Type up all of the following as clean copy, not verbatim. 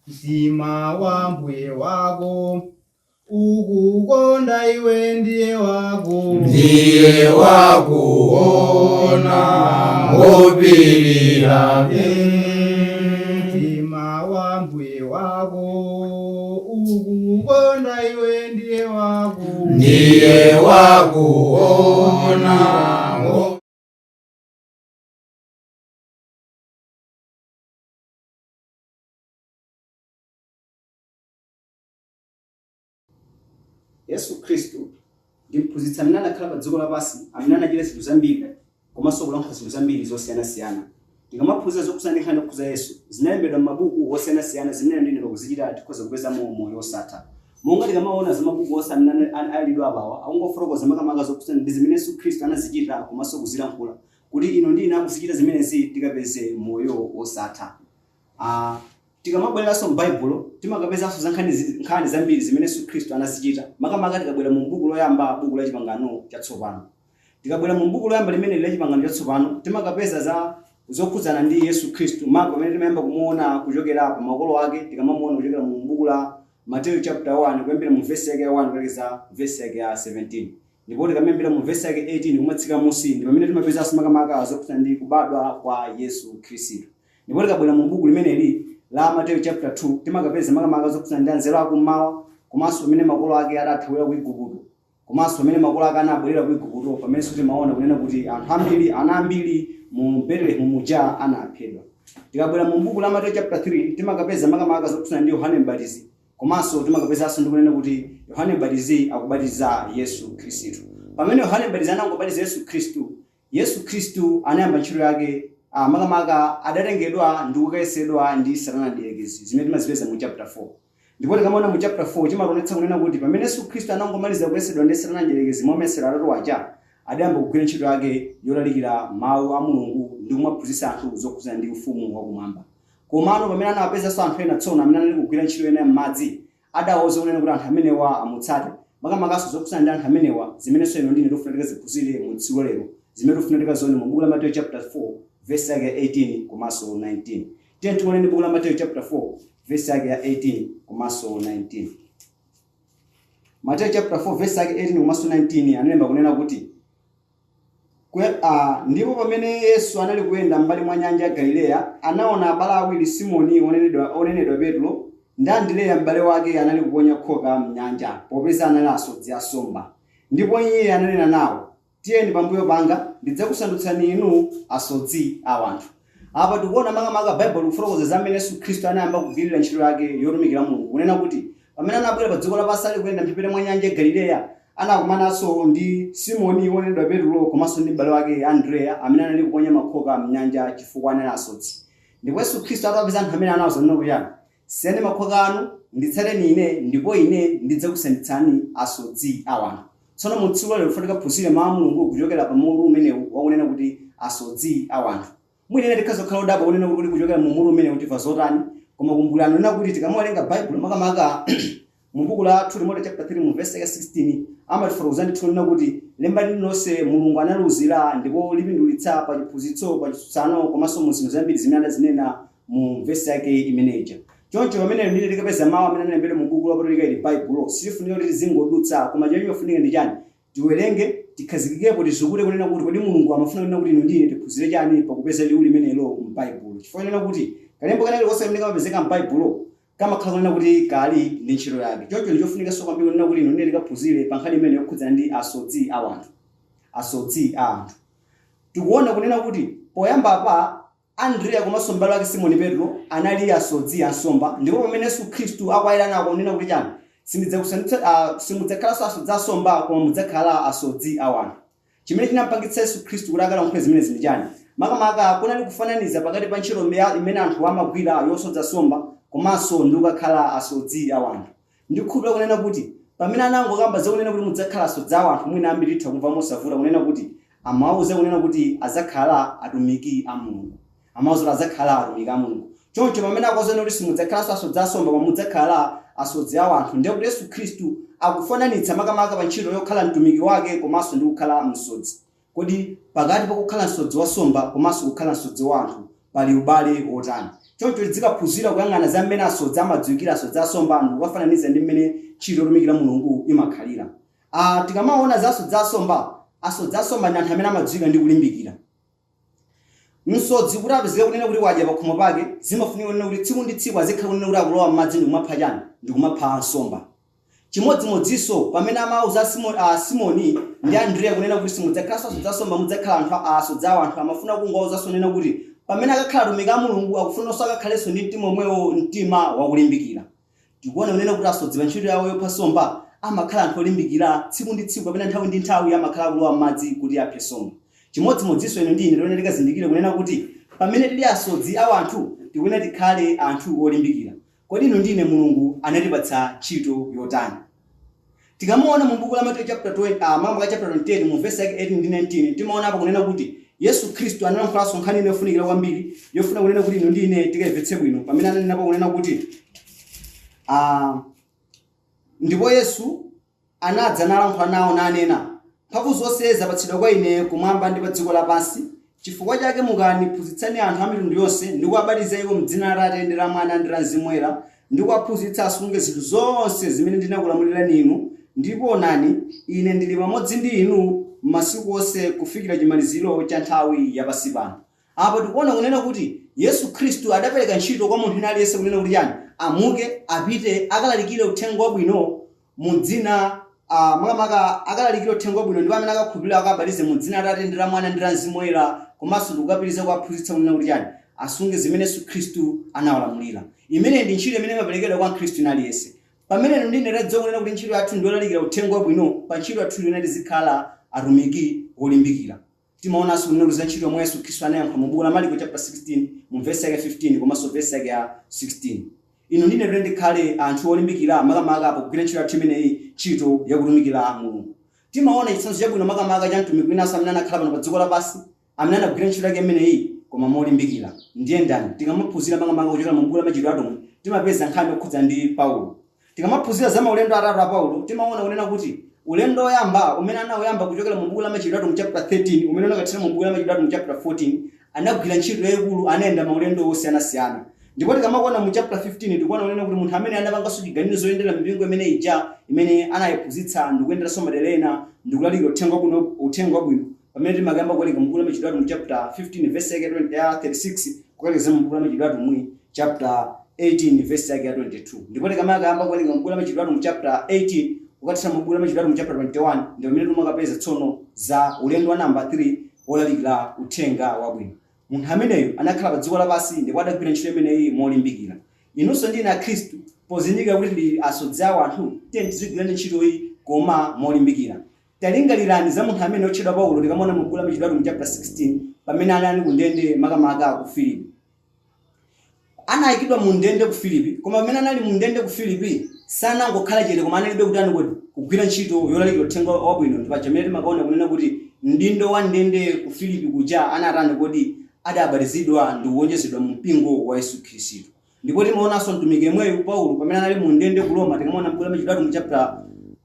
Mtima wa mbuye wako ukukonda iwe ndiye wako Ndiye wakuona ngopirira. Mtima wa mbuye wako ukukonda iwe ndiye wako Ndiye wakuona. Yesu Khristu ndi mphunzitsi amene anakhala pa dziko lapansi, amene anachita zinthu zambiri komanso kulankhula zinthu zambiri zosiyanasiyana. Tikamaphunzira zokhudzana ndi nkhani yokhudza Yesu, zinalembedwa m'mabuku osiyanasiyana zimene inu ndi ine pakuzichita tikhoza kupezamo moyo wosatha. Monga tikamaona za mabuku onse amene alembedwa apawa, akungofotokoza makamaka zokhudzana ndi zimene Yesu Khristu anazichita komanso kuzilankhula, kuti inu ndi ine akuzichita zimenezi tikapeze moyo wosatha. A Tikamabwereranso m'Baibulo, timakapezanso za nkhani zambiri zimene Yesu Khristu anazichita, makamaka tikabwera mu buku loyamba, buku la Chipangano Chatsopano. Tikabwera mu buku loyamba limeneli la Chipangano Chatsopano, timakapeza za zokhudzana ndi Yesu Khristu, maka pamene timayamba kumuona kuchokera pa makolo ake, tikamamuona kuchokera mu buku la Mateyu chapter 1 kuyambira mu vesi yake ya 1 kulekeza vesi yake ya 17. Ndipo tikamayambira mu vesi yake 18 kumatsika munsi, ndi pamene timapezanso makamaka zokhudzana ndi kubadwa kwa Yesu Khristu. Ndipo tikabwera mu buku limeneli la Mateyu chapter 2, timakapeza makamaka zokhudzana ndi anzeru akummawa, komanso pamene makolo ake adathawira ku Igupto, komanso pamene makolo ake anabwerera ku Igupto, pamenenso timaona kunena kuti anthu ambiri, ana ambiri mu Betelehemu muja anaphedwa. Tikabwera mu buku la Mateyu chapter 3, timakapeza makamaka zokhudzana ndi Yohane Mbatizi, komanso timakapezanso ndi kunena kuti Yohane Mbatizi akubatiza Yesu Khristu. Pamene Yohane Mbatizi anangobatiza Yesu Khristu, Yesu Khristu anayamba ntchito yake, makamaka adatengedwa ndi kukayesedwa ndi Satana Mdierekezi, zimene timazipeza mu chapter 4. Ndipo tikamaona mu chapter 4 chimationetsa kunena kuti pamene Yesu Khristu anangomaliza kuyesedwa ndi Satana Mdierekezi mwa mayesero atatu aja, adayamba kugwira ntchito yake yolalikira Mau a Mulungu ndi kumaphunzitsa anthu zokhudzana ndi ufumu wa kumwamba. Komano pamene anawapezanso anthu ena tsono amene anali kugwira ntchito ina ya m'madzi, adawauza kunena kuti anthu amenewa amutsate, makamakaso zokhudzana ndi anthu amenewa zimenenso inu ndi ine tikufuna tikaziphunzire mu tsiku la lero, zimene tikufuna tikazione mu buku la Mateyu chapter 4 vesi yake ya 18 komanso 19. Tiyeni tioneni buku la Mateyu chapter 4 vesi yake ya 18 komanso 19. Mateyu chapter 4 vesi yake 18 komanso 19 analemba kunena kuti, Ndipo pamene Yesu anali kuyenda m'mbali mwa nyanja ya Galileya, anaona abale awiri, Simoni wonenedwa Petro, ndi Andireya m'bale wake anali kuponya khoka m'nyanja, popeza anali asodzi a nsomba. Ndipo Iye ananena nawo, Tiyeni pambuyo panga, ndidzakusandutsani inu asodzi a wanthu. Apa tikuona makamaka Baibulo likufotokoza za mmene Yesu Khristu anayamba kugwirira ntchito yake yotumikira Mulungu, kunena kuti pamene anabwera pa dziko lapansi ali kuyenda mphepete mwa nyanja ya Galileya, anakumananso ndi Simoni wonenedwa Petulo komanso ndi m'bale wake Andreya amene anali kuponya makhoka m'nyanja chifukwa anali asodzi. Ndipo Yesu Khristu atawapeza anthu amene anawauza kunena kuti chani? Siyani makhoka anu, nditsateni Ine, ndipo Ine ndidzakusandutsani asodzi a wanthu. Tsono mu tsiku la lero tifuna tikaphunzire mau a Mulungu kuchokera pa mutu umenewu wakunena kuti asodzi a wanthu. Mwina ena tikhoza kukhala odabwa kunena kuti kodi kuchokera mu mutu umenewu timva zotani, koma kumbukirani kunena kuti tikamawerenga Baibulo makamaka mu buku la 2 Timoteo chapter 3 mu verse yake 16 amatifotokozera ndithu kunena kuti lemba lililonse Mulungu analiuzira ndipo lipindulitsa pa chiphunzitso, pa chitsutsano komanso mu zinthu zambiri zimene adazinena mu vesi yake imene ija. Choncho pamene inu ndi ine tikapeza mawu amene analembedwa mu buku lopatulika ili Baibulo, sitifunika kuti tizingodutsa, koma chimene chimafunika ndi chani? Tiwerenge, tikhazikikepo, tizukute kunena kuti kodi Mulungu amafuna kunena kuti inu ndi ine tiphunzire chani pakupeza liwu limenelo m'Baibulo. Chifukwa chonena kuti kalembo kena kalikonse kamene kamapezeka m'Baibulo kamakhala kunena kuti kali ndi ntchito yake. Choncho ndi chofunikanso kwambiri kunena kuti inu ndi ine tikaphunzire pa nkhani imeneyi yokhudzana ndi asodzi a wanthu. Asodzi a anthu. Tikuona kunena kuti poyambapa Andreya komanso m'bale wake Simoni Petro anali asodzi a nsomba, ndipo pamene Yesu Khristu akuwaitana akunena kuti chani? Sindidzakusandutsa, ah, simudzakhalanso asodzi a nsomba, koma mudzakhala asodzi a wanthu. Chimene chinampangitsa Yesu Khristu kuti akalankhule zimenezi ndi chani? Makamaka kunali kufananiza pakati pa ntchito imene anthu amagwira yosodza nsomba komanso ndi kukakhala asodzi a wanthu. Ndikukhulupirira kunena kuti pamene anangokamba za kunena kuti mudzakhala asodzi a wanthu mwina ambiri titha kumva mosavuta kunena kuti amawauza kunena kuti adzakhala atumiki a Mulungu. Amawauza kuti adzakhala atumiki a Mulungu. Choncho pamene akuwauza kuti simudzakhalanso asodzi a nsomba koma mudzakhala asodzi a wanthu ndiye kuti Yesu Khristu akufananitsa makamaka pa ntchito yokhala mtumiki wake komanso ndi kukhala msodzi. Kodi pakati pa kukhala msodzi wa nsomba komanso kukhala msodzi wa anthu pali ubale wotani? Choncho tizikaphunzira kuyang'ana za mmene asodzi amadziwikira, asodzi asomba, ndikukafananiza ndi mmene ntchito yotumikira Mulungu imakhalira. Tikamaona za asodzi asomba, asodzi asomba ndi anthu amene amadziwika ndi kulimbikira. Msodzi kuti apezeke kunena kuti wadya pakhomo pake, zimafunika kunena kuti tsiku ndi tsiku azikhala kunena kuti akulowa m'madzi ndikumapha chani, ndikumapha nsomba. Chimodzimodzinso pamene amauza Simoni ndi Andreya kunena kuti simudzakhalanso asodzi asomba, mudzakhala anthu asodzi a anthu, amafuna kungowawuzanso kunena kuti pamene akakhala atumiki a Mulungu akufunanso akakhalenso ndi mtima omwewo, mtima wakulimbikira. Tikuona kunena kuti asodzi pa ntchito yawo yopha nsomba amakhala anthu olimbikira, tsiku ndi tsiku kapena nthawi ndi nthawi amakhala akulowa m'madzi kuti aphe nsomba. Chimodzimodzinso inu ndi ine tiyenera tikazindikire kunena kuti pamene tili asodzi a anthu tikuyenera tikhale anthu olimbikira. Kodi inu ndi ine Mulungu anatipatsa ntchito yotani? Tikamaona mu buku la Mateyu chapter 20, makamaka chapter 28 mu verse yake 18 ndi 19, timaonapo kunena kuti Yesu Khristu analankhulanso nkhani ina yofunikira kwambiri yofuna kunena kuti inu ndi ine tikaimvetse bwino pamene ananenapo kunena kuti ndipo Yesu anadza nalankhula nawo nanena, Mphamvu zonse zapatsidwa kwa ine kumwamba ndi pa dziko lapansi. Chifukwa chake mukani, phunzitsani anthu a mitundu yonse, ndi kuwabatiza iwo m'dzina la Atate ndi la Mwana ndi la Mzimu Woyera, ndi kuwaphunzitsa asunge zinthu zonse zimene ndinakulamulirani inu, ndipo onani, ine ndili pamodzi ndi inu masiku onse kufikira chimaliziro cha nthawi ya pansi pano. Apo tikuona kunena kuti Yesu Khristu adapereka ntchito kwa munthu wina aliyense kunena kuti chani? Amuke, apite, akalalikire uthenga wabwino mu dzina, makamaka akalalikire uthenga wabwino ndipo amene akakhulupirira akabatize mu dzina la Atate ndi la Mwana ndi la Mzimu Woyera, komanso ndikukapitiriza kuwaphunzitsa kunena kuti chani? Asunge zimene Yesu Khristu anawalamulira. Imeneyi ndi ntchito imene imaperekedwa kwa Mkhristu wina aliyense. Pamene inu ndi ine tadziwa kunena kuti ntchito yathu ndi yolalikira uthenga wabwino, pa ntchito yathuyo tiyenera tizikhala atumiki olimbikira. Timaonanso kunena kuti za ntchito yomwe Yesu Khristu anayankhula mu buku la Mariko chapter 16 mu vesi yake 15 komanso vesi yake ya 16. Inu ndi ine tiyeni tikhale anthu olimbikira makamaka pogwira ntchito yathu imeneyi, ntchito yakutumikira Mulungu. Timaona chitsanzo chabwino makamaka cha mtumiki winanso amene anakhala pano pa dziko lapansi amene anagwira ntchito yake imeneyi koma molimbikira. Ndiye ndani? Tikamaphunzira makamaka kuchokera mu buku la Machitidwe a Atumwi timapeza nkhani yokhudza ndi Paulo. Tikamaphunzira za maulendo atatu a Paulo, timaona kunena kuti ulendo woyamba umene anauyamba kuchokera mu buku la Machitidwe a Atumwi chapter 13 umene unakathera mu buku la Machitidwe a Atumwi chapter 14, anagwira ntchito yaikulu, anayenda maulendo osiyanasiyana. Ndipo tikamakuona mu chapter 15 tikuona kunena kuti munthu amene anapanganso chiganizo zoyendera mipingo imene ija imene anayiphunzitsa ndikuyenderanso madera ena ndikulalikira uthenga wabwino uthenga wabwino pamene timakayamba kuwerenga mu buku la Machitidwe a Atumwi chapter 15 verse yake 20 ya 36 kukalekeza mu buku la Machitidwe a Atumwi chapter 18 verse yake ya 22. Ndipo tikamakayamba kuwerenga mu buku la Machitidwe a Atumwi chapter 18 kukathera mu buku la Machitidwe a Atumwi chapter 21 ndi pamene timakapeza tsono za ulendo wa namba 3 wolalikira uthenga wabwino. Munthu ameneyu anakhala pa dziko lapansi ndipo adagwira ntchito imeneyi molimbikira. Inunso ndi ine Akhristu, pozindikira kuti tili asodzi a anthu, tiyeni tizigwirani ntchitoyi koma molimbikira. Talingalirani za munthu amene otchedwa Paulo tikamuona mu buku la Machitidwe a Atumwi chapter 16 pamene anali ku ndende makamaka ku Filipi. Anayikidwa mu ndende ku Filipi, koma pamene anali mu ndende ku Filipi sanangokhala chete koma analibe kutani kodi? Kugwira ntchito yolalikira uthenga wabwino. Ndi paja pamene timakaona kunena kuti mdindo wa ndende ku Filipi kuja anatani kodi? Adabatizidwa ndikuwonjezedwa mu mpingo wa Yesu Khristu. Ndipo timaonanso mtumiki yemweyu Paulo pamene anali mu ndende ku Roma, tikamaona m'buku la Machitidwe a Atumwi chapter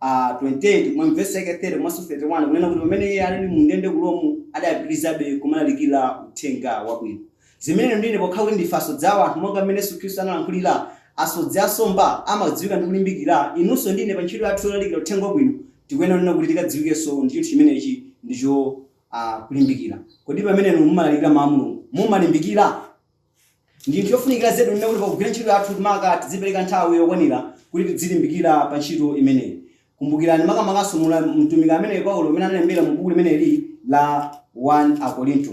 28 koma m'vesi yake 30 komanso 31 kunena kuti pamene iye anali mu ndende ku Roma adapitirizabe kumalalikira uthenga wabwino. Zimene inu ndi ine pokhala kuti ndife asodzi a anthu monga mmene Yesu Khristu analankhulira, asodzi a nsomba amadziwika ndi kulimbikira, inunso ndi ine pa ntchito yathu yolalikira uthenga wabwino tikuyenera kunena kuti tikadziwikenso ndi chinthu chimenechi ndicho kulimbikira. Kodi pamene inu mumalalikira mawu a Mulungu mumalimbikira? Ndi chinthu chofunikira zedi kunena kuti pakugwira ntchito yathu maka tidzipereka nthawi yokwanira kuti tidzilimbikira pa ntchito imeneyi. Kumbukirani makamakanso mtumiki ameneyu Paulo pamene analembera mu buku limeneli la 1 Akorinto.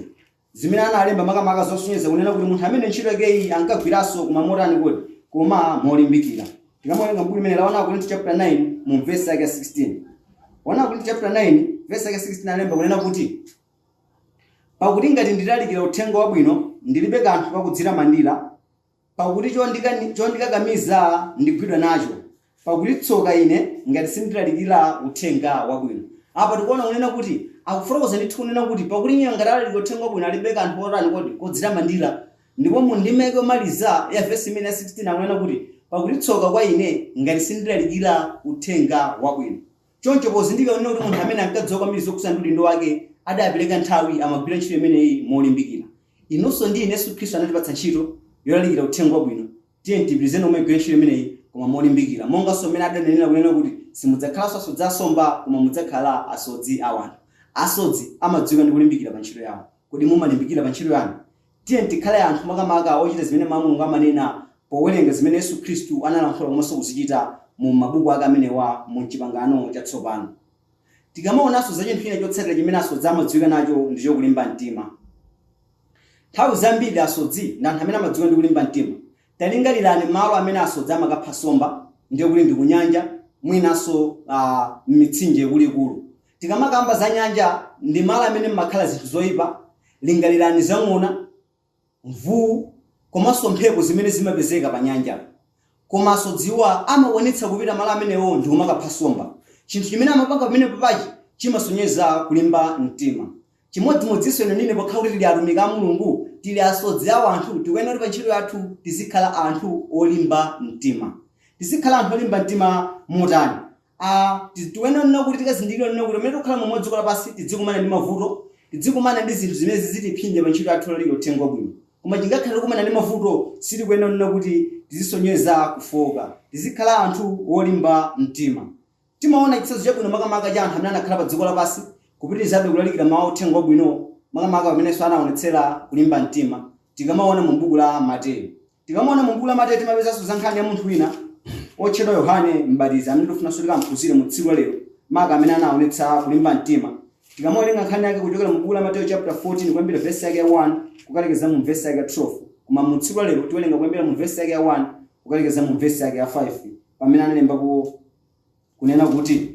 Zimene analemba makamaka zosonyeza kunena kuti munthu amene ntchito yakeyi ankagwiranso koma motani kodi? Koma molimbikira. Tikamawerenga m'buku limeneli la 1 Akorinto chapter 9 mu vesi yake ya 16. 1 Akorinto chapter 9 vesi yake ya 16 analemba kunena kuti Pakuti ngati ndilalikira uthenga wabwino, ndilibe kanthu kakudzitamandira, pakuti chondikakamiza ndigwidwa nacho. Pakuti tsoka ine ngati sindilalikira uthenga wabwino. Apa tikuona kunena kuti akufotokoza ndithu kunena kuti pakuti iye ngati alalikira uthenga wabwino alibe kanthu kotani kodi kodzitamandira. Ndipo mu ndime yake yomaliza ya vesi imene ya 16 akunena kuti pakuti tsoka kwa ine ngati sindilalikira uthenga wabwino. Choncho pozindikira kunena kuti munthu amene ankadziwa kwambiri zokhudzana ndi udindo wake adapereka nthawi amagwira ntchito imeneyi molimbikira. Inunso ndi ine Yesu Khristu anatipatsa ntchito. Yolalikira uthenga wabwino. Tiye tipitirize kumayigwira ntchito imeneyi koma molimbikira, monganso mmene adanenera kunena kuti simudzakhalanso asodzi asomba koma mudzakhala asodzi a wanthu. Asodzi amadziwika ndi kulimbikira pa ntchito yawo. Kodi mumalimbikira pa ntchito yanu? Tiye tikhale anthu makamaka ochita zimene mawu a Mulungu amanena powerenga zimene Yesu Khristu analankhula komanso kuzichita mu mabuku ake amenewa mu Chipangano Chatsopano. Tikamaonanso za chinthu china chotsatira chimene asodzi amadziwika nacho, ndicho kulimba mtima. Nthawi zambiri asodzi ndi anthu amene amadziwika ndi kulimba mtima. Talingalirani malo amene asodzi amakapha nsomba, ndiye kuti ndi kunyanja, mwinanso m'mitsinje ikuluikulu. Tikamakamba za nyanja, ndi malo amene mmakhala zinthu zoipa. Lingalirani za ng'ona, mvuu komanso mphepo zimene zimapezeka pa nyanja. Koma asodziwa amakwanitsa kupita malo amenewo ndi kumakapha nsomba. Chinthu chimene amapanga pamenepopachi chimasonyeza kulimba mtima. Chimodzimodzinso inu ndi ine, pokhala kuti tili atumiki a Mulungu, tili asodzi a wanthu, tikuyenera kuti pa ntchito yathu tizikhala anthu olimba mtima. Tizikhala anthu olimba mtima motani? Tikuyenera kunena kuti tikazindikire kunena kuti pamene tikukhala moyo wa dziko lapansi tidzikumana ndi mavuto, tidzikumana ndi zinthu zimene zizitipsinja pa ntchito yathu yolalikira uthenga wabwino. Koma chingakhale tikukumana ndi mavuto, sitikuyenera kunena kuti tizisonyeza kufooka. Tizikhala anthu olimba mtima. Timaona chitsanzo chabwino makamaka cha anthu amene anakhala pa dziko lapansi kupitirizabe kulalikira mawu a uthenga wabwino, makamaka pamenenso anaonetsera kulimba mtima, tikamaona mu buku la Mateyu. Tikamaona mu buku la Mateyu timapezanso za nkhani ya munthu wina otchedwa Yohane Mbatizi amene tikufunanso tikamphunzire mu tsiku la lero, maka amene anaonetsa kulimba mtima. Tikamawerenga nkhani yake kuchokera mu buku la Mateyu chapter 14 kuyambira verse yake ya 1 kukalekeza mu verse yake ya 12, koma mu tsiku la lero tiwerenga kuyambira mu verse yake ya 1 kukalekeza mu verse yake ya 5, pamene analembapo kunena kuti,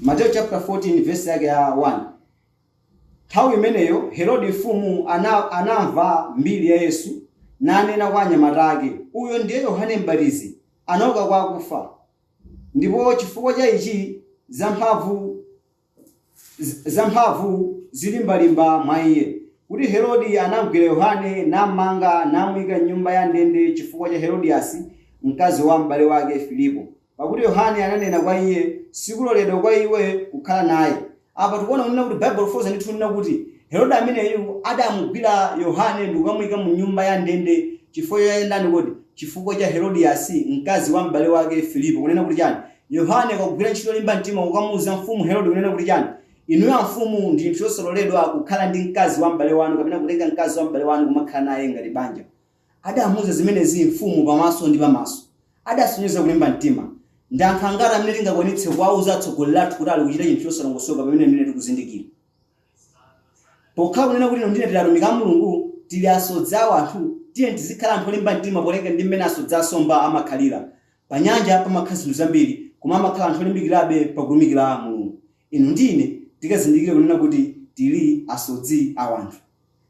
Mateyu chapter 14 verse yake ya 1: Nthawi imeneyo Herode mfumu anamva mbiri ya Yesu, nanena kwa anyamata ake, "Uyo ndiye Yohane Mbatizi, anauka kwa akufa, ndipo chifukwa cha ichi zamphamvu zilimbalimba mwa iye." Kuti Herode anamgwira Yohane, nammanga, namuyika m'nyumba ya ndende chifukwa cha Herodiasi, mkazi wa m'bale wake Filipo. Pakuti Yohane ananena kwa iye, "Sikuloledwa kwa iwe kukhala naye." Apa tikuona kunena kuti Bible lifotokoza ndithu kunena kuti Herode ameneyu adamugwira Yohane ndi kukamuyika mu nyumba ya ndende chifukwa cha ndani kodi? Chifukwa cha Herodiasi, mkazi wa m'bale wake Filipo. Kunena kuti chani? Yohane akugwira ntchito yolimba mtima kukamuuza mfumu Herode kunena kuti chani? "Inuyo amfumu, ndi chinthu chosaloledwa kukhala ndi mkazi wa m'bale wanu kapena kutenga mkazi wa m'bale wanu kumakhala naye ngati banja." Adamuuza zimenezi mfumu pamaso ndi pamaso. Adasonyeza kulimba mtima. Ndi anthu angati amene tingakwanitse kuwauza atsogoleri athu kuti ali kuchita chinthu chosalongosoka pamene mmene tikuzindikira? Pokhala kunena kuti inu ndine tili atumiki a Mulungu, tili asodzi a wanthu, tiye tizikhala anthu olimba mtima potenga ndi mmene asodzi asomba amakhalira. Pa nyanja pamakhala zinthu zambiri, koma amakhala anthu olimbikirabe pakutumikira Mulungu. Inu ndi ine tikazindikire kunena kuti tili asodzi a wanthu.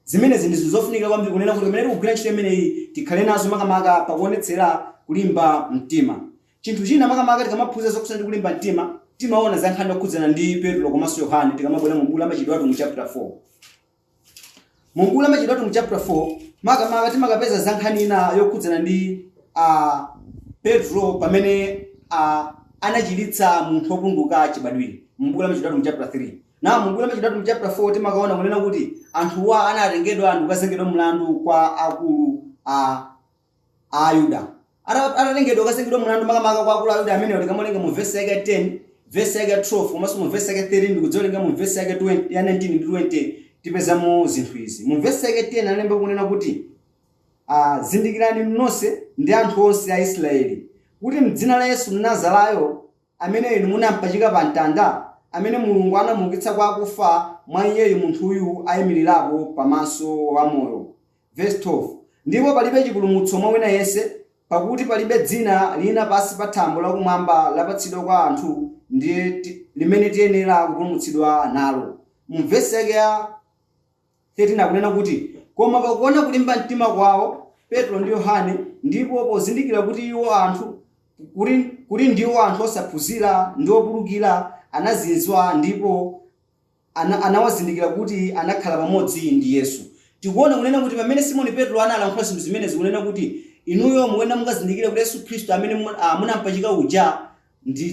Zimenezi ndi zinthu zofunikira kwambiri kunena kuti pamene tikugwira ntchito imeneyi tikhale nazo makamaka pakuonetsera kulimba mtima. Chinthu china makamaka tikamaphunzira zokhudzana ndi kulimba mtima, timaona za nkhani yokhudzana ndi Petro komanso Yohane tikamabwera mu buku la Machitidwe Atumwi chapter 4. Mu buku la Machitidwe Atumwi chapter 4 makamaka timakapeza za nkhani ina yokhudzana ndi Petro pamene anachiritsa munthu wopunduka chibadwire mu buku la Machitidwe Atumwi chapter 3. Na mu buku la Machitidwe Atumwi chapter 4 timakaona kunena kuti anthuwa anatengedwa ndi kukazengedwa mlandu kwa akulu a Ayuda. Atatengedwa kukazengedwa mlandu makamaka kwa akulu a Ayuda amenewo, tikamawerenga mu verse yake ya 10, verse yake ya 12 komanso mu verse yake 13 ndikudzawerenga mu verse yake 20, ya 19 ndi 20, tipezamo zinthu izi. Mu verse yake 10 analemba kunena kuti, "Zindikirani nonse ndi anthu onse a Israeli, kuti m'dzina la Yesu Mnazarayo, amene inu munampachika pa mtanda, amene Mulungu anamuukitsa kwa akufa, mwa iyeyu munthuyu ayimirirapo pamaso wamoyo." Verse 12: "Ndipo palibe chipulumutso mwa wina yense, pakuti palibe dzina lina pansi pa thambo lakumwamba lapatsidwa kwa anthu ndiye limene tiyenera kupulumutsidwa nalo." Mu verse yake ya 13 akunena kuti, "Koma pakuona kulimba mtima kwawo Petro ndi Yohane, ndipo pozindikira kuti iwo anthu kuti ndiwo anthu osaphunzira ndi opulukira, anazizwa ndipo anawazindikira kuti anakhala pamodzi ndi Yesu." Tikuona kunena kuti pamene Simoni Petro analankhula zinthu zimenezi kunena kuti inuyo mukuyenera mukazindikire kuti Yesu Khristu amene munampachika uja ndi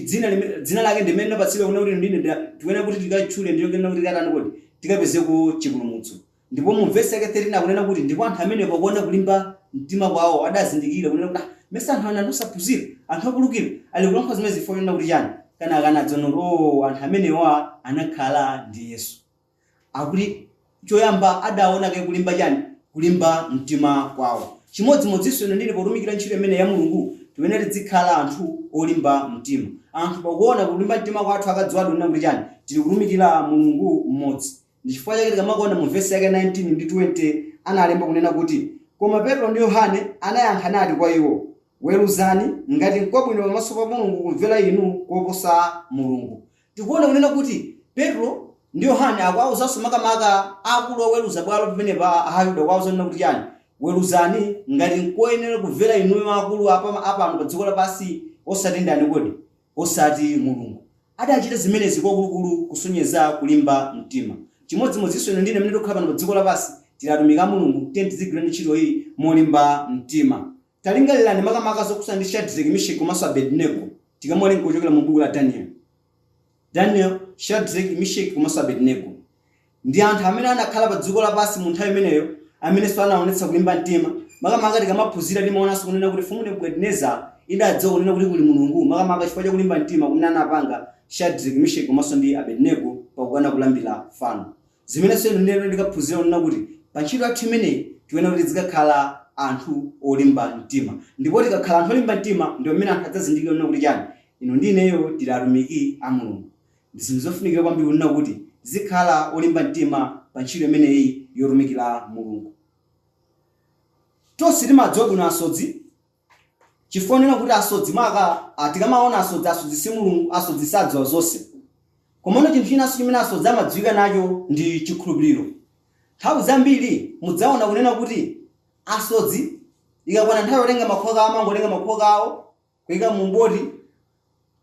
dzina lake ndi limene linapatsidwa kunena kuti ndine tikuyenera kuti tikatchule ndiyo kunena kuti tikatani kodi tikapezeko chipulumutso. Ndipo mu vesi yake 13 akunena kuti ndipo anthu amene pakuona kulimba mtima kwawo adazindikira kunena kuti, ah, mesa anthu ana osaphunzira, anthu opulukira ali kulankhula zimene zifo yonena kuti chani? Kana akanadziona kuti, oh, anthu amenewa anakhala ndi Yesu. Akuti choyamba adaona ke kulimba chani? Kulimba mtima kwawo. Chimodzimodzinso ine ndili potumikira ntchito imene ya Mulungu, timene tizikhala anthu olimba mtima. Anthu pakuona kulimba mtima kwathu akadziwadi kunena kuti chani? Tili kutumikira Mulungu mmodzi. Ndi chifukwa chake tikamakuona mu vesi yake 19 ndi 20 analemba kunena kuti, koma Petro ndi Yohane anayankha nati kwa iwo, weruzani ngati nkwabwino pamaso pa Mulungu kumvera inu koposa Mulungu. Tikuona kunena kuti Petro ndi Yohane akuwawuzanso makamaka akulu oweruza bwalo pamenepa Ayuda, kuwawuza kunena kuti chani? Weruzani ngati nkoyenera kumvera inuyo akulu apano pa dziko lapansi, osati ndani kodi? Osati Mulungu. Adachita zimenezi kwakulukulu kusonyeza kulimba mtima. Chimodzimodzinso ine ndine amene tikukhala pano pa dziko lapansi, tili atumiki a Mulungu, tiye tizigwira ntchito iyi molimba mtima. Talingalirani makamaka zokhudzana ndi Shadrach, Meshach komanso Abednego, tikamawerenga kuchokera mu buku la Daniel. Daniel, Shadrach, Meshach komanso Abednego ndi anthu amene anakhala pa dziko lapansi mu nthawi imeneyo, amenenso anaonetsa kulimba mtima. Makamaka tikamaphunzira timaonanso kunena kuti mfumu Nebukadinezara idadziwa kunena kuti kuli Mulungu, makamaka chifukwa cha kulimba mtima kumene anapanga Shadrach, Meshach komanso ndi Abednego pakukana kulambira fano. Zimenenso inu ndine ndikaphunzira kunena kuti pa ntchito yathu imeneyi tiyenera kuti tizikakhala anthu olimba mtima, ndipo tikakhala anthu olimba mtima ndi pamene anthu adzazindikira kunena kuti chani? Inu ndi ineyo tili atumiki a Mulungu. Ndi zinthu zofunikira kwambiri kunena kuti tizikhala olimba mtima pa ntchito imeneyi yotumikira Mulungu. Tonse timadziwa bwino asodzi, chifukwa kunena kuti asodzi maka tikamaona asodzi, asodzi si Mulungu, asodzi sadziwa zonse. Komano chinthu chinanso chimene asodzi amadziwika nacho ndi chikhulupiriro. Nthawi zambiri mudzaona kunena kuti asodzi ikakwana nthawi yotenga makhoka awo, amangotenga makhoka awo kuyika mu boti,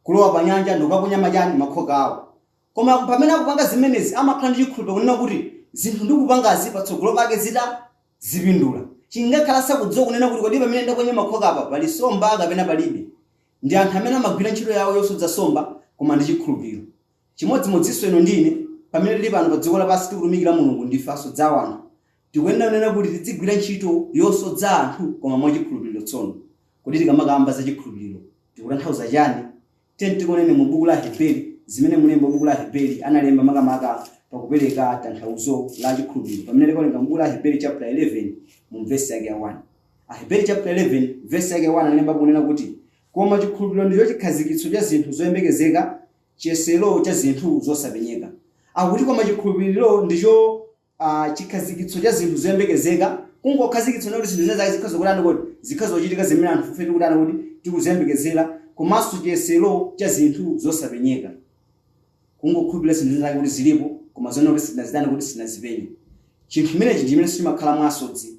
kulowa pa nyanja ndikukaponya machani? Makhoka awo. Koma pamene akupanga zimenezi amakhala ndi chikhulupiriro kunena kuti zinthu ndikupangazi patsogolo pake zita zipindula. Chingakhala sakudziwa kunena kuti kodi pamene ndaponya makhoka apa pali somba kapena palibe. Ndi anthu amene amagwira ntchito yawo yosodza somba koma ndi chikhulupiriro. Chimodzimodzinso inu ndi ine, pamene tili pano pa dziko lapansi tikutumikira Mulungu, ndife asodzi a wanthu. Tikuyenera kunena kuti tidzigwira ntchito yosodza anthu koma mwachikhulupiriro tsono. Kodi tikamakamba za chikhulupiriro tikutanthauza chani? Tiyeni tikonene mu buku la Aheberi zimene mlembi wa buku la Aheberi analemba makamaka pakupereka tanthauzo la chikhulupiriro pamene tikawerenga mu buku la Aheberi chapter 11 mu vesi yake ya 1. Aheberi chapter 11 vesi yake ya 1 analemba kunena kuti, koma chikhulupiriro ndicho chikhazikitso cha zinthu zoyembekezeka, chiyesero cha zinthu zosapenyeka. Akuti koma chikhulupiriro ndicho chikhazikitso cha zinthu zoyembekezeka, kungokhazikitsa kuti zinthu zina zake zikhoza kutani kodi? Zikhoza kuchitika zimene anthu ife tikutani kuti tikuziyembekezera, komanso chiyesero cha zinthu zosapenyeka. Kungokhulupirira zinthu zina zake kuti zilipo, koma zoona kuti sitinazitani kuti sitinazipenye. Chinthu chimenechi ndi chimene chimakhala mwa asodzi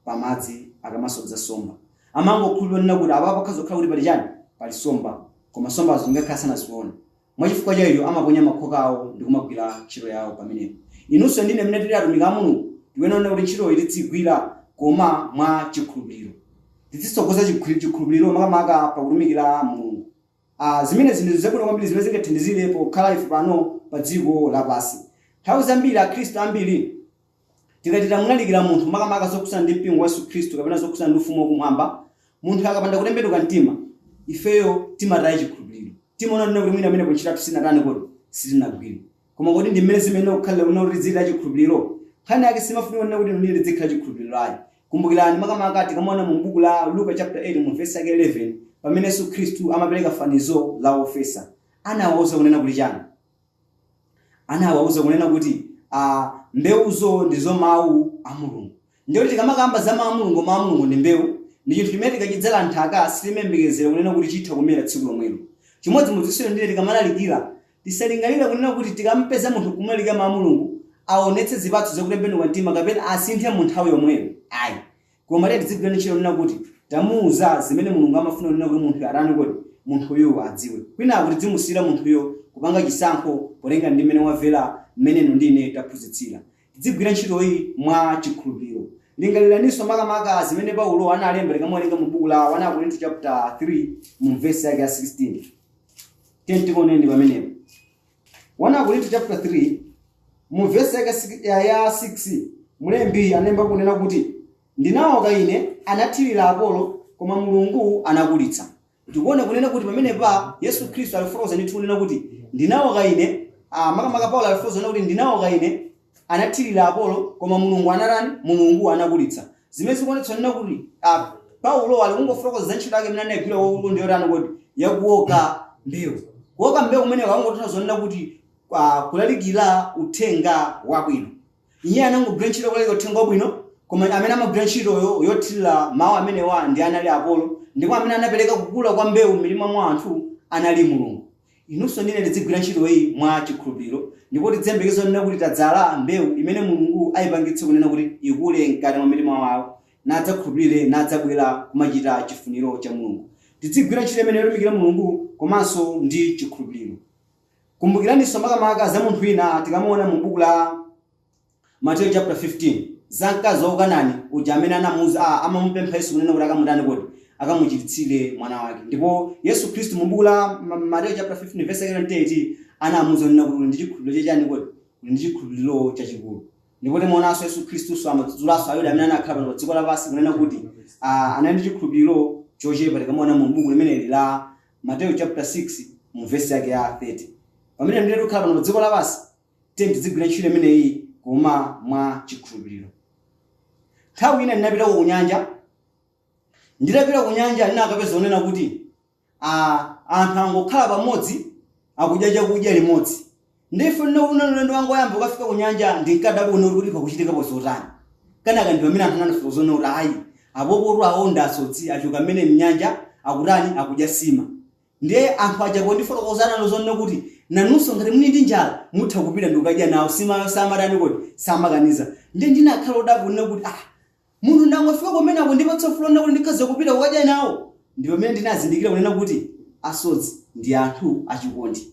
pamadzi akamasodza somba. Amangokhulupirira kunena kuti apapo pakhoza kukhala kuti pali chani? Pali somba, koma sombazo ngakhale sanazione. Mwachifukwa cha icho amaponya makhoka awo ndi kumagwira ntchito yawo pamenepo. Inunso ndine amene tili atumiki a Mulungu tikuyenera kunena kuti ntchitoyi tidzigwira koma mwa chikhulupiriro. Tizitsogoza chikhulupiriro makamaka pakutumikira Mulungu. Zimenezi ndi zabwino kwambiri zimene zingathandizire pokhala ife pano pa dziko lapansi. Nthawi zambiri Akhristu ambiri tikati tamulalikira munthu makamaka zokhudzana ndi mpingo wa Yesu Khristu kapena zokhudzana ndi ufumu wakumwamba, munthu akapanda kutembenuka mtima, ifeyo timataya chikhulupiriro. Timaona kunena kuti mwina amenepo ntchito yathu sinatani kodi? Sitinagwire. Koma kodi ndi mmene zimayenera kukhalira kunena kuti tidzitaya chikhulupiriro? Nkhani yake simafunika kunena kuti inu tizikhala chikhulupiriro ayi. Kumbukirani makamaka tikamaona mu buku la Luka chapter 8 mu verse yake 11 pamene Yesu Khristu amapereka fanizo la wofesa. Anawauza kunena kuti chani? Anawauza kunena kuti mbewuzo ndizo mawu a Mulungu. Ndiye kuti tikamakamba za mawu a Mulungu, mawu a Mulungu ndi mbewu, ndi chinthu chimene tikachidzala nthaka sitimayembekezera kunena kuti chitha kumera tsiku lomwelo. Chimodzimodzinso inu ndine tikamalalikira, tisalingalire kunena kuti tikampeza munthu kumulalikira mawu a Mulungu, aonetse zipatso zakutembenuka mtima kapena asinthe mu nthawi yomweyo. Ayi. Koma tiye tizigwira ntchito kunena kuti tamuuza zimene Mulungu amafuna kunena kuti munthuyo atani kodi? Munthuyu adziwe. Kwinaku tidzimusiyira munthuyo kupanga chisankho potengera ndi mmene wamvera mmene inu ndi ine taphunzitsira. Tidzigwira ntchitoyi mwa chikhulupiriro. Lingaliraninso makamaka zimene Paulo analemba tikamawerenga mu buku la 1 Akorinto chapter 3 mu vesi yake ya 16. Tiyeni tikaoneni pamenepo. 1 Akorinto chapter 3 mu vesi yake ya 6. Mlembi anemba kunena kuti ndinaoka ine, anathirira Apolo, koma Mulungu anakulitsa. Tikuona kunena kuti pamenepa Yesu Khristu alifotokoza ndithu kunena kuti ndinaoka ine, makamaka Paulo alifotokoza kuti ndinaoka ine, anathirira Apolo, koma Mulungu anatani? Mulungu anakulitsa. Zimene zikuonetsa kunena kuti Paulo ali kungofotokoza za ntchito yake imene anayigwira kwaukulu ndi yotani kodi? Yakuoka mbewu. Kuoka mbewu kumeneko akungotanthauza kunena kuti kulalikira uthenga wabwino. Iye anangogwira ntchito kulalikira uthenga wabwino, koma amene amagwira ntchitoyo yothirira mawu amenewa ndi anali Apolo, ndipo amene anapereka kukula kwa mbewu m'mitima mwa anthu anali Mulungu. Inunso ndine tizigwira ntchito iyi mwa chikhulupiriro, ndipo tidziyembekeza kunena kuti tadzala mbewu imene Mulungu ayipangitse kunena kuti ikule mkati mwa mitima mwawo, nadzakhulupirire, nadzabwera kumachita chifuniro cha Mulungu. Tizigwira ntchito imene yotumikira Mulungu komanso ndi chikhulupiriro. Kumbukiraninso makamaka za munthu wina tikamuona mu buku la Mateyu chapter 15, za mkazi wa ku Kanani uja amene anamuuza, amamupempha Yesu kunena kuti akamutani kodi? Akamuchiritsire mwana wake. Ndipo Yesu Khristu mu buku la Mateyu chapter 15 verse 28 anamuuza kunena kuti uli ndi chikhulupiriro chachani kodi? Uli ndi chikhulupiriro chachikulu. Ndipo timaonanso Yesu Khristu amadzudzulaso Ayuda amene anakhala pano pa dziko lapansi kunena kuti anali ndi chikhulupiriro chochepa, tikamaona mu buku limeneli la Mateyu chapter 6 mu verse yake ya 30. Pamene ndine tikukhala pano pa dziko lapansi, tiye tizigwira ntchito imeneyi koma mwa chikhulupiriro. Nthawi ina ndinapitako ku nyanja. Nditapita ku nyanja ndinakapeza kunena kuti anthu angokhala pamodzi akudya chakudya limodzi. Ndife ndinaona ulendo wanga woyamba ukafika ku nyanja, ndinkadabwa kuona kuti pakuchitikapo zotani. Kenaka ndi pamene anthu anandifotokozera kuti ayi, apopotu awo ndi asodzi achoka mmene mnyanja akutani, akudya sima. Ndiye anthu aja pondifotokozana nozonena kuti nanunso ngati muli ndi njala mutha kupita ndikukadya nawo simayo, samatani kodi? Samakaniza. Ndiye ndinakhala odabwa kunena kuti munthu ndangofika kumeneko ndipatsa ufulu kuti ndikhoza kupita kukadya nawo. Ndi pamene ndinazindikira kunena kuti asodzi ndi anthu achikondi.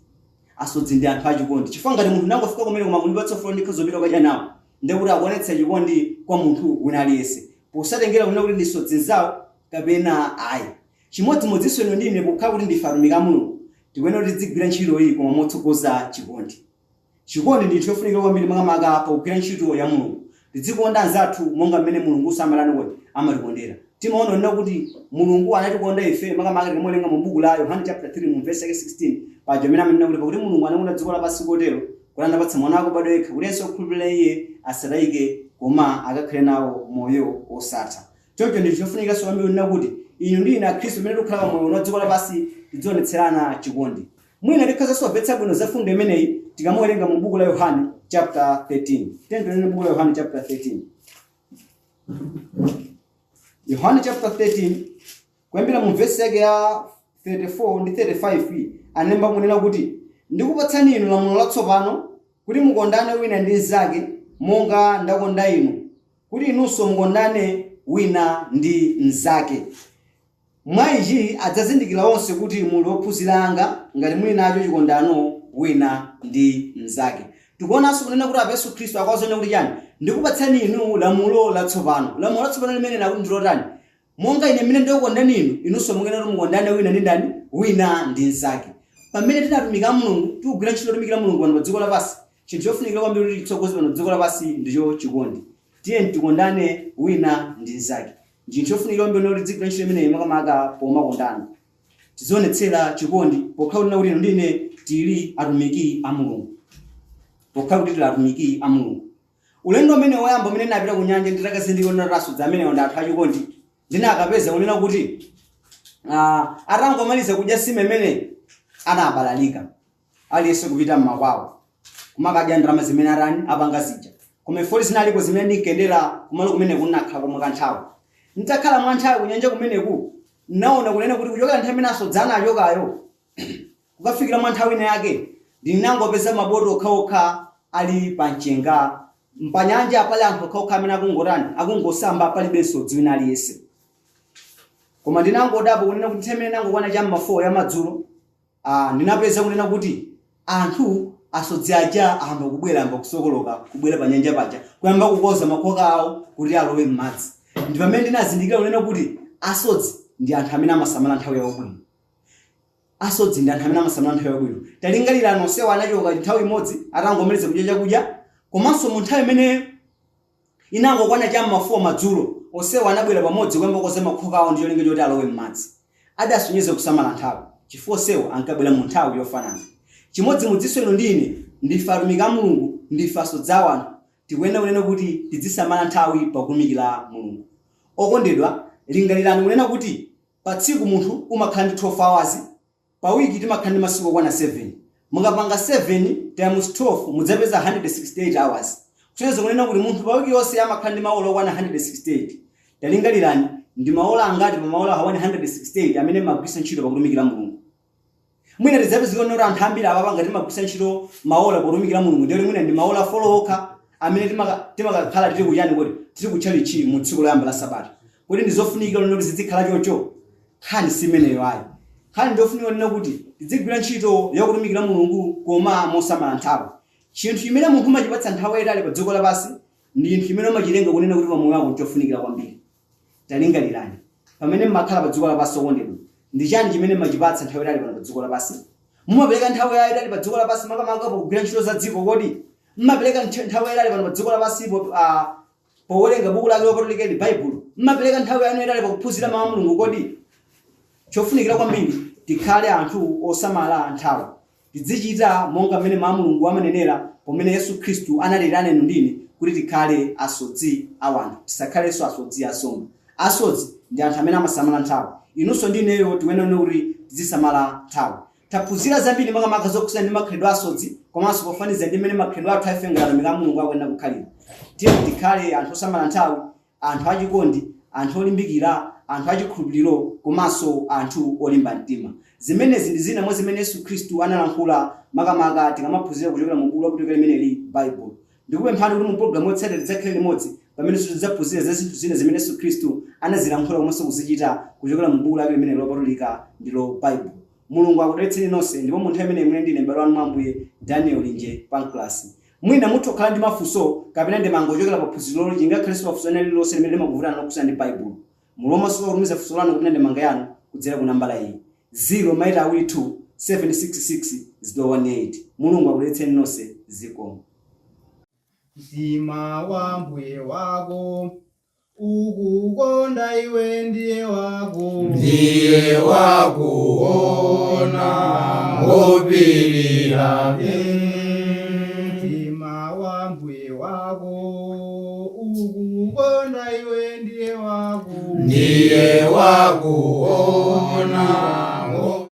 Asodzi ndi anthu achikondi, chifukwa ngati munthu ndangofika kumene koma kundipatsa ufulu ndikhoza kupita kukadya nawo, ndiye kuti akuonetsa chikondi kwa munthu wina aliyense, posatengera kunena kuti ndi sodzi nzawo kapena ayi. Chimodzimodzinso inu ndi ine, pokhala kuti ndife atumiki a Mulungu, tikuyenera kuti tizigwira ntchito iyi koma motsogoza chikondi. Chikondi ndi chinthu chofunikira kwambiri makamaka pakugwira ntchito ya Mulungu. Tidzikonda anzathu monga mmene Mulungu samatani kodi? Amatikondera. Timaona kunena kuti Mulungu anatikonda ife, makamaka tikamuwerenga mu buku la Yohane chapter 3 mu verse yake 16 paja, amene amanena kuti pakuti Mulungu anakonda dziko lapansi kotero kuti anapatsa mwana wake wobadwa yekha, kuti yense wokhulupirira iye asatayike koma akakhale nawo moyo wosatha. Choncho ndi chofunikiranso kwambiri kunena kuti inu ndi ine akhristu amene tikukhala pa moyo uno wa dziko lapansi tidzionetserana chikondi. Mwina tikhozanso kumvetsa bwino za fundo imeneyi tikamuwerenga mu buku la Yohane chapter 13. Tiyeni tionene buku la Yohane chapter 13. Yohane chapter 13 kuyambira mu vesi yake ya 34 ndi 35, analemba kunena kuti ndikupatsani inu lamulo latsopano, kuti mukondane wina ndi mnzake monga ndakonda inu, kuti inunso mukondane wina ndi mnzake. Mwa ichi adzazindikira onse kuti muli ophunzira anga, ngati muli nacho chikondano wina ndi mnzake. Tikuonanso kunena kuti apa Yesu Khristu akuwauza kuti chani? Ndikupatsani inu lamulo latsopano. Lamulo latsopano limene nakuti ndi lotani? Monga ine mmene ndikukondani inu, inunso mukuyenera kuti mukondane wina ndi ndani? Wina ndi mnzake. Pamene tili atumiki a Mulungu, tikugwira ntchito yotumikira Mulungu pano pa dziko lapansi, chinthu chofunikira kwambiri kuti titsogoze pano pa dziko lapansi ndicho chikondi. Tiyeni tikondane wina ndi mnzake. Ndi chinthu chofunikira kwambiri kuti tizigwira ntchito imeneyi makamaka pomakondana. Tizionetsera chikondi pokhala kunena kuti inu ndi ine tili atumiki a Mulungu. Pokhala kuti tili atumiki a Mulungu. Ulendo umene woyamba umene ndinapita ku nyanja nditakazindikira kunena kuti asodzi amenewa ndi anthu achikondi, ndinakapeza kunena kuti atangomaliza kudya sima imene anabalalika, aliyense kupita mmakwawo kumakadya ndalama zimene atani apanga zija. Koma ifoti zinaliko zimene ndinkendera kumalo kumeneku, ndinakhala komwe kanthawi. Nditakhala mwa nthawi kunyanja kumeneku, ndinaona kunena kuti kuchokera nthawi imene asodzi anachokayo kukafikira mwa nthawi ina yake, ndinangopeza maboto okhaokha ali pamchenga panyanja, pali anthu okhaokha amene akungotani, akungosamba, palibe msodzi wina aliyense. Koma ndinangodabwa kunena kuti nthawi imene inangokwana cham'ma 4 ya madzulo, ndinapeza kunena kuti anthu asodzi aja ayamba kubwera, ayamba kusokoloka kubwera pa nyanja paja, kuyamba kukoza makhoka awo kuti alowe m'madzi. Ndi pamene ndinazindikira kunena kuti asodzi ndi anthu amene amasamala nthawi yawo bwino. Asodzi ndi anthu amene amasamala nthawi yawo bwino. Talingalira, onsewa anachoka nthawi imodzi atangomaliza kudya chakudya, komanso mu nthawi imene Inangokwana cha m'ma 4 madzulo, onsewo anabwera pamodzi kuyamba kukonza makhoka awo ndi cholinga choti alowe m'madzi. Adasonyeza kusamala nthawi, chifukwa onsewo ankabwera mu nthawi yofanana. Chimodzimodzinso inu ndi ine, ndife atumiki a Mulungu, ndife asodzi a wanthu, tikuyenera kunena kuti tidzisamala nthawi pakutumikira Mulungu. Okondedwa, lingalirani kunena kuti pa tsiku munthu umakhala ndi 12 hours, pa wiki timakhala ndi masiku okwana 7. Mukapanga 7 times 12 mudzapeza 168 hours. Kusonyeza kunena kuti munthu pa wiki yonse amakhala ndi maola okwana 168. Talingalirani, ndi maola angati pa maola 168 amene mmagwiritsa ntchito pakutumikira Mulungu? Mwina tidzapezeka kuti anthu ambiri apapa ngati timagwiritsa ntchito maola potumikira Mulungu ndiye kuti mwina ndi maola 4 okha amene timakakhala tili kuchani kodi? Tili kutchalitchi mu tsiku loyamba la sabata. Kodi ndi zofunikira kunena kuti zizikhala choncho? Nkhani si imeneyo ayi. Nkhani ndi yofunika kunena kuti tidzigwira ntchito yakutumikira Mulungu koma mosamala nthawi. Chinthu chimene munthu umachipatsa nthawi yayitali pa dziko lapansi ndi chinthu chimene umachitenga kunena kuti pa moyo wako nchofunikira kwambiri. Talingalirani, pamene mmakhala pa dziko lapansi okondedwa, ndi chani chimene mmachipatsa nthawi yaitali pano pa dziko lapansi? Mumapereka nthawi yaitali pa dziko lapansi makamaka pogwira ntchito za dziko kodi? Mmapereka nthawi yaitali pano pa dziko lapansi powerenga buku lake lopatulika ili Baibulo? Mmapereka nthawi yanu yaitali pakuphunzira mawu a Mulungu kodi? Chofunikira kwambiri tikhale anthu osamala nthawi. Tidzichita monga mmene Mawu a Mulungu amanenera pomene Yesu Khristu anatiitana inu ndi ine kuti tikhale asodzi a wanthu, tisakhalenso asodzi a nsomba. Asodzi ndi anthu amene amasamala nthawi. Inunso ndi ineyo tikuyenera kuti tidzisamala nthawi. Taphunzira zambiri makamaka zokhudzana ndi makhalidwe a asodzi komanso pofanizira ndi mmene makhalidwe athu a ife ngati atumiki a Mulungu akuyenera kukhalira. Tiyeni tikhale anthu osamala nthawi. anthu achikondi, anthu olimbikira, anthu achikhulupiriro komanso anthu olimba mtima. Zimenezi ndi zina mwa zimene Yesu Khristu analankhula makamaka tikamaphunzira kuchokera mu buku lopatulika limeneli, Baibulo. Ndikupemphani kuti mu pulogalamu yotsatira tidzakhale limodzi pamenenso tidzaphunzire za zinthu zina zimene Yesu Khristu anazilankhula komanso kuzichita kuchokera mu buku lake limeneli lopatulika ndilo Baibulo. Mulungu akudalitseni nonse ndipo mu nthawi imeneyi munali ndi ine m'bale wanu mwa Ambuye, Daniel Linje Pancras. Mwina mutha kukhala ndi mafunso kapena ndemanga kuchokera pa phunziroli chingakhalenso pa funso lina lililonse limene limakuvutani lokhudzana ndi Baibulo. Muli omasuka kutumiza funso lanu kapena ndemanga yanu kudzera ku nambala iyi, 0 maita awiri 2 766 018. Mulungu akudalitseni nonse. Zikomo. Mtima wa Mbuye wako Ukukonda iwe ndiye wako. Ndiye wakuona ngopirira. Mtima wa mbuye wako ukukonda iwe ndiye wako. Ndiye wakuona.